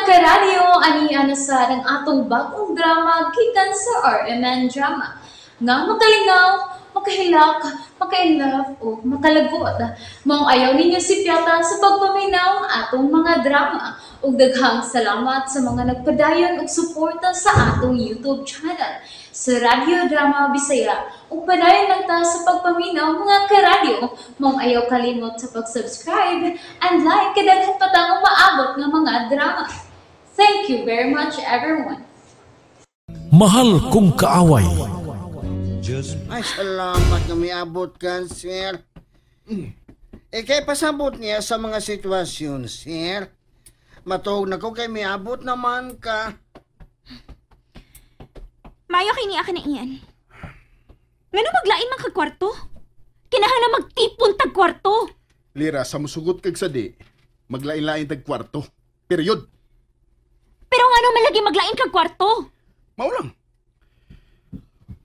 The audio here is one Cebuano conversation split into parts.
Karadyo, ani ana sa ang atong bagong drama gikan sa RMN Drama. Nga makalingaw, makahilak, maka-inlove o makalagot. Maong ayaw ninyo sipyata sa pagpaminaw atong mga drama. Ug daghang salamat sa mga nagpadayon og suporta sa atong YouTube channel sa Radyo Drama Bisaya. Ug padayon lang ta sa pagpaminaw mga karadyo. Maong ayaw kalimot sa pag-subscribe and like kay daghan pa tang umaabot nga mga drama. Thank you very much, everyone. Mahal kong kaaway. Ay, salamat na miabot ka, sir. Eh, kay pasabot niya sa mga sitwasyon, sir. Matuog na ko kay miabot naman ka. Mayo kay niya ka na iyan. Ngano maglain man kag kwarto? Kinahanglan magtipon tag kwarto. Lira, sa musugot kag sadi, maglain-lain tag kwarto. Period. Pero ngano man lagi maglain kag kwarto? Mao lang.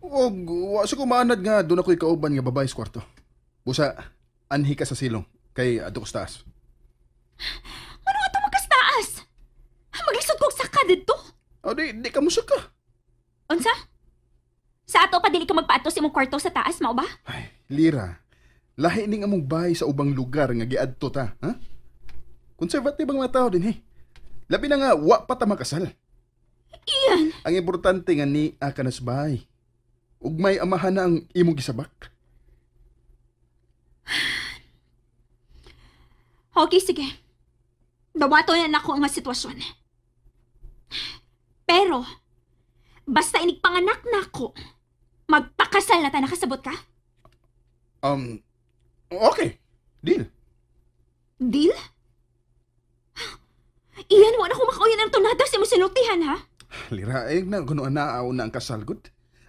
Og wa sa kumanad nga doon ako'y kauban nga babae sa kwarto. Busa, anhi ka sa silong kay adto ko sa taas. Ano ato magkastaas? Maglisod kog saka didto. O di ka musaka. Unsa? Sa ato pa dili ka magpaato sa imong kwarto sa taas, mao ba? Ay, Lira, lahi ning among bahay sa ubang lugar nga giadto ta, ha? Conservative ang mga tao din, he. Labi na nga, wa pa ta makasal. Iyan. Ang importante nga ni ka na sa bahay. Ug may amahan na ang imong gisabak. Okay, sige. Dawato na nako ang sitwasyon. Pero, basta inig panganak nako, magpakasal na ta, nakasabot ka? Okay. Deal. Deal? Iyan, wala ko makauyan ang tunada sa imong sinultihan, ha? Lira, eh, na, kuno na, na ang kasal, good.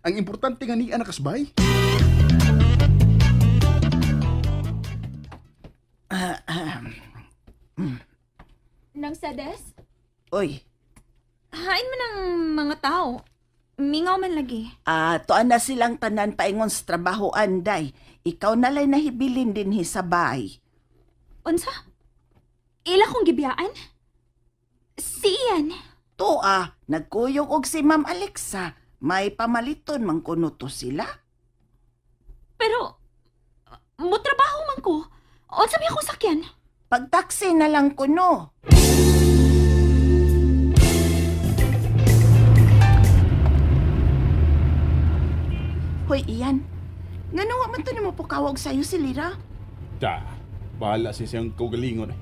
Ang importante nga ni anak kasbay. Nang Sedes? Oy. Hain man ang mga tao. Mingaw man lagi. Tuan na silang tanan paingon sa trabaho, anday. Ikaw na lay nahibilin din hi sa bahay. Unsa? Ila kong gibiyaan? Si Ian. Toa, nagkuyog og si Ma'am Alexa. May pamaliton man kuno to sila. Pero, motrabaho man ko. Unsa may akong sakyan? Pagtaksi na lang kuno. Hoy, Ian. Ngano wa man to nimo pukawag sayo si Lira? Ta, bahala siya siyang kaugalingon eh.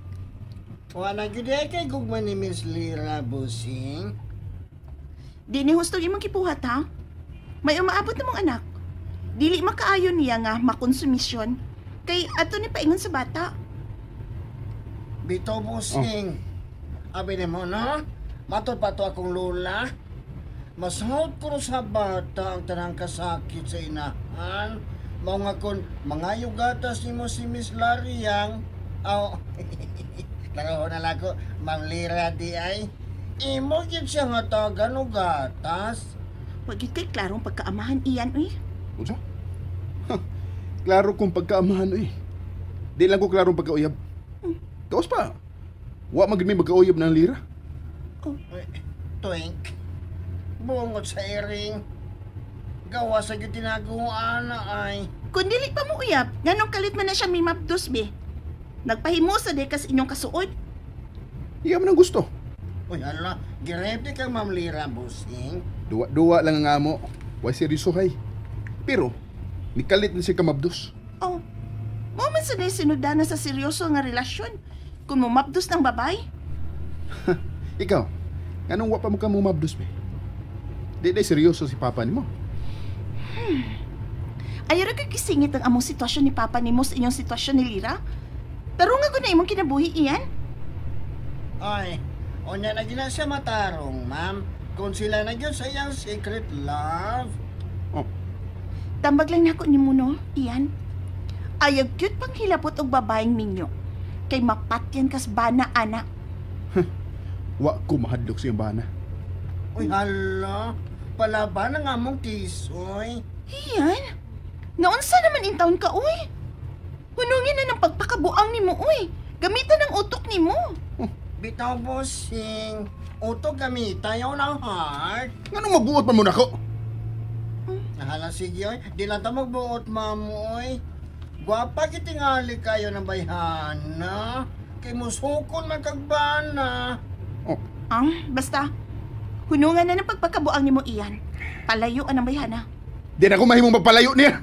Wala gyud ay kay gugma ni Miss Lira, busing. Di ni husto imong gibuhat, ha? May umaabot na mong anak. Dili makaayon niya nga makonsumisyon. Kay ato ni paingon sa bata. Bito, busing. Oh. Abi nimo, no? Matod pa to akong lola. Masahod ko sa bata ang tanang kasakit sa inahan. Mao nga kun mangayo gatas nimo si Miss Lariang. Aw. Klaro na lang ko, Ma'am Lira di ay. Imo gyud siya nga tagan og gatas. Wag gyud kay klarong pagkaamahan iyan, uy. Unsa? Klaro kong pagkaamahan, uy. Di lang ko klarong pagkauyab. Kaos pa. Wa man gyud may magkauyab ng Lira. Oh. Twink. Bungot sa iring. Gawa sa gyud tinaguan na ay. Kun dili pa mo uyab, nganong kalit man na siya mimapdos be? Nagpahimo sa dekas inyong kasuod. Iya man ang gusto. Uy, hala, girepte kang Ma'am Lira, busing. Duwa-duwa lang ang amo. Way seryosohay. Pero, nikalit na siya kamabdos. Oh, mo man sa sinudana sa seryoso nga relasyon. Kung mumabdos ng babay. Ikaw, anong wa pa mo ka mumabdos, be? Di na seryoso si Papa nimo. Ayaw ra kay kisingit ang among sitwasyon ni Papa nimo sa inyong sitwasyon ni Lira. Pero nga gud na imong kinabuhi iyan. Ay, unya na gina siya matarong, ma'am. Kung sila na gyud sa iyang secret love. Oh. Tambag lang nako nimo no, iyan. Ayaw gyud pang hilabot og babaeng minyo. Kay mapatyan kas bana ana. Wa ko mahadlok sa iyang bana. Uy, hala. Palaban ang among tisoy. Iyan? Naunsa naman in town ka, uy? Hunungin na ng pagpakabuang nimo, uy. Gamitan ang utok nimo. Oh, Bitaw, bossing. Uto kami, tayo ng heart. Nganong magbuot pa mo nako? Nahala, sige, oy. Di lang ta magbuot, mamoy. Gwapa kitingali kayo ng bayhana. Kay musukon man kagbana. Oh. Basta, hunungan na ng pagpakabuang nimo iyan. Palayo ang bayhana. Di na ko mahimong magpalayo niya.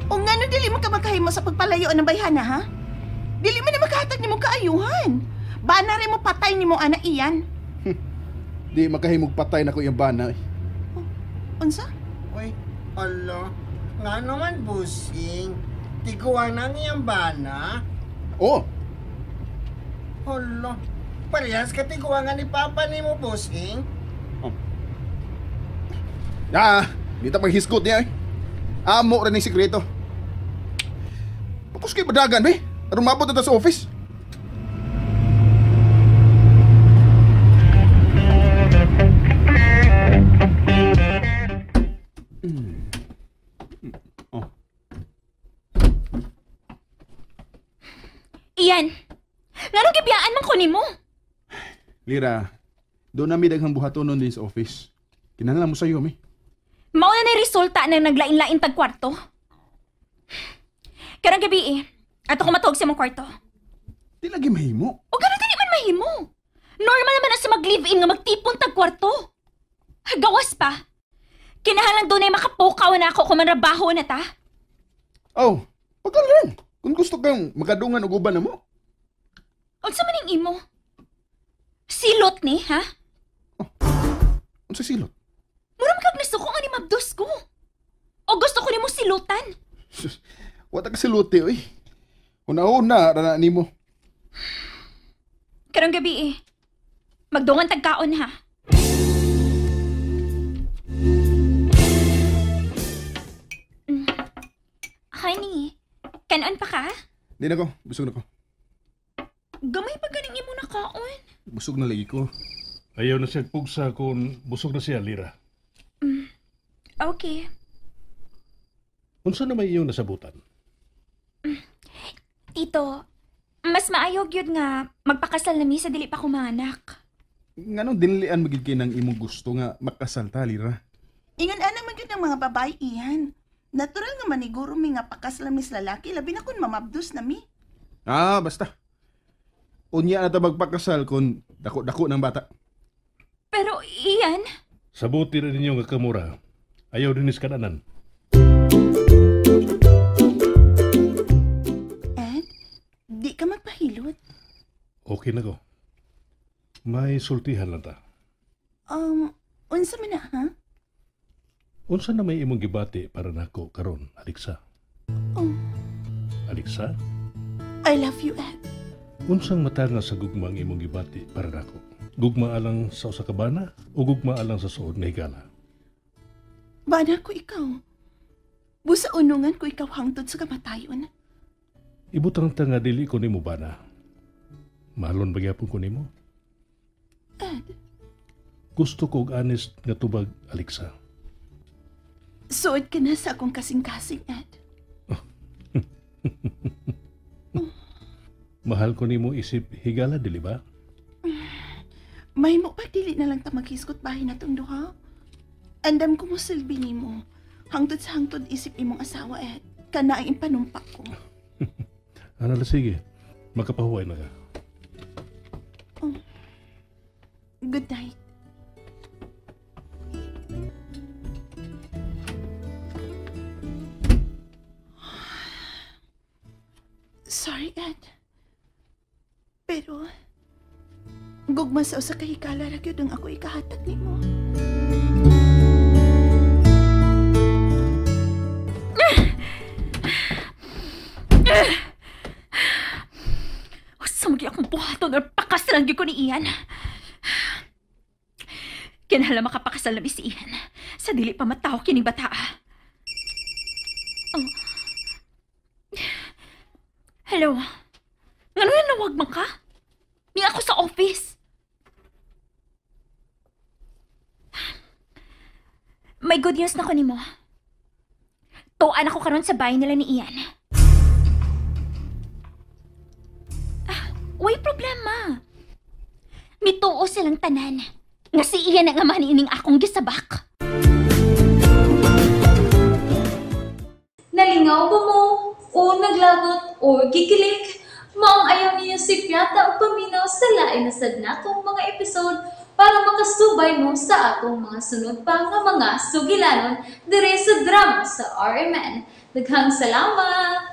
O ngano dili mo ka makahimo sa pagpalayo ang bayhana, ha? Dili man na makahatag nimo kaayuhan. Bana rin mo patay nimo ana iyan. Di makahimog patay na ko iyang bana. Oh, unsa? Uy, ala. Nga naman, busing. Tiguan na iyang bana? Oo. Hala. Parehas ka tiguan nga ni Papa nimo, busing. Oh. Ah, di ta paghisgot niya eh. Amo rin ang sikreto. Pakos kayo padagan, be. Aron mabot na ta sa office. Oh. Iyan! Nganong gibiyaan man ko nimo? Lira, doon nami daghang buhatonon din sa office. Kinahanglan mo sayo, mi. Mao na ni resulta ng naglain-lain tag kwarto. Karong gabi eh, ato ko matuog sa imong kwarto. Di lagi mahimo. O gano'n dili man mahimo. Normal naman na sa mag-live-in nga magtipon tag kwarto. Gawas pa. Kinahanglan doon ay makapukaw na ako kung manrabaho na ta. Oh, pagkalan. Kung gusto kang makadungan og uban na mo. Unsa man ning imo? Silot ni, ha? Oh, unsa silot? Mura man kag nasuko nga ni mabdos ko. O gusto ko nimo silutan. Sus, wa ta ka siluti oy. Una-una ra na nimo. Karong gabi eh. Magdungan tag kaon ha. Honey, kanon pa ka? Di na ko, busog na ko. Gamay pa ganing imo na kaon. Busog na lagi ko. Ayaw na siya pugsa kung busog na siya, Lira. Okay. Unsa na may iyong nasabutan? Tito, mas maayo gyud nga magpakasal na mi sa dili pa ko manganak. Nganong dinlian magid kay nang imong gusto nga makasal ta, Lira? Ingon ana man gyud ang mga babae iyan. Natural nga maniguro mi nga pakasal mi sa lalaki labi na kun mamabdos na mi. Ah, basta. Unya na ta magpakasal kun dako-dako ng bata. Pero iyan, Sabuti rin ninyo nga kamura. Ayaw dinis kananan. Ed, di ka magpahilot. Okay na ko. May sultihan lang ta. Unsa man na, ha? Unsa na may imong gibati para nako karon, Alexa? Oh. Alexa? I love you, Ed. Unsang mata nga sa gugma ang imong gibati para nako? Gugma alang sa usa ka bana o gugma alang sa suod nga higala? Bana ko ikaw. Busa unungan ko ikaw hangtod sa kamatayon. Ibutang ta nga dili ko nimo bana. Mahalon ba gyapon ko nimo? Ed. Gusto ko og honest nga tubag, Alexa. Suod ka na sa akong kasing-kasing, Ed. Mahal ko nimo isip higala, dili ba? May mo pa dili na lang ta maghisgot bahin na tong duha. Andam ko mo silbi nimo. Hangtod sa hangtod isip imong asawa, Ed. Kana ang impanumpak ko. Ano na, sige. Makapahuway na ka. Oh. Good night. Sorry, Ed. Pero, gugma sa usa ka higala ra gyud ang ako ikahatag nimo. Usa magi akong buhaton or pakasalan gyud ko ni Ian. Kinahanglan makapakasal na mi si Ian. Sa dili pa mataw kining bataa. Oh. Hello. Ngano na nawag man ka? Ni ako sa office. May good news na ko nimo. Tuan ako karon sa bahay nila ni Ian. silang tanan nga si Ian ang ama niining akong gisabak. Nalingaw ba mo? O naglagot o gikilig? Maong ayaw niyo si Piata o paminaw sa lain na sad natong mga episode para makasubay mo sa atong mga sunod pa nga mga sugilanon dire sa drama sa RMN. Daghang salamat!